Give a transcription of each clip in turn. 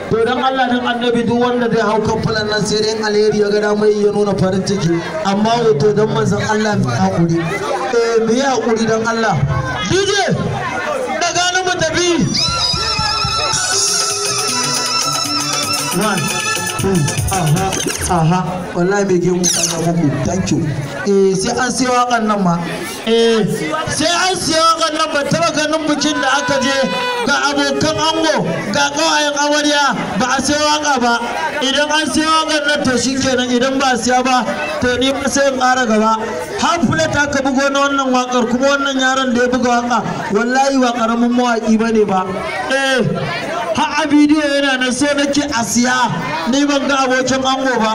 To dan Allah dan Annabi, duk wanda zai hau kan fulan nan sai dai in alheri ya ga damar ya nuna farin ciki, amma hoto dan manzon Allah mu hakuri, eh, mu yi hakuri dan Allah. DJ, daga nan mu tafi. 1, 2, aha aha, wallahi mai gemu ka muku, thank you. Eh, sai an sai wakan nan ma, eh, sai an siya wakan nan. Ban taba ganin bikin da aka je ga abokan ango ga kawayen amarya ba a sai waka ba. Idan an siya wakan nan to shikenan, idan ba a siya ba to ni ma sai in ƙara gaba. Har plate aka bugo na wannan wakar, kuma wannan yaron da ya buga waka wallahi ba karamin mawaki bane ba. Eh, har a bidiyo yana nan, so nake a siya. Ni ban ga abokin ango ba,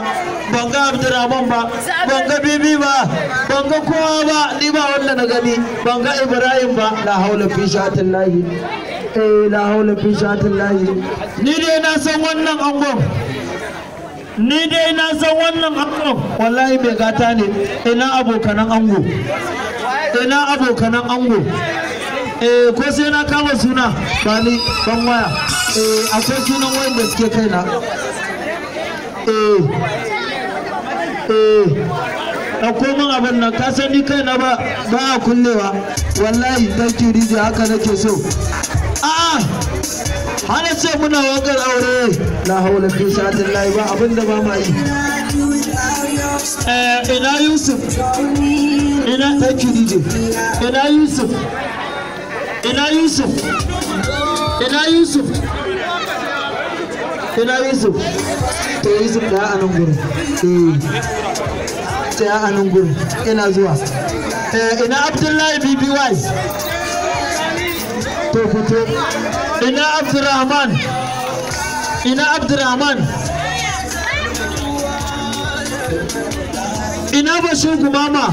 ban ga Abdurrahman ba, ban ga Bibi ba, ban ga kowa ba, ni ba wanda na gani, ban ga Ibrahim ba. La haula fi shatillahi, eh, la haula fi shatillahi. Ni dai na san wannan angon, ni dai na san wannan angon wallahi mai gata ne. Ina abokanan ango? Ina abokanan ango? Eh, ko sai na kama suna? Ba ni ban waya. Eh, akwai sunan wayanda suke kaina. Eh eh, ɗauko min abin nan. Ka san ni kaina ba ba a kullewa wallahi. Thank you DJ, haka nake so. A'a, hana ce muna wakar aure. La haula fi shatin lahi, ba abin da ba ma yi. Eh, ina Yusuf? Ina? Thank you DJ. Ina Yusuf? Ina Yusuf? Ina Yusuf? Ina Yusuf? To Yusuf, da a nan gurin. Eh, tsaya a nan gurin, ina zuwa. Eh, ina Abdullahi BBY? To fito. Ina Abdurrahman? Ina Abdurrahman? Ina Bashir Gumama?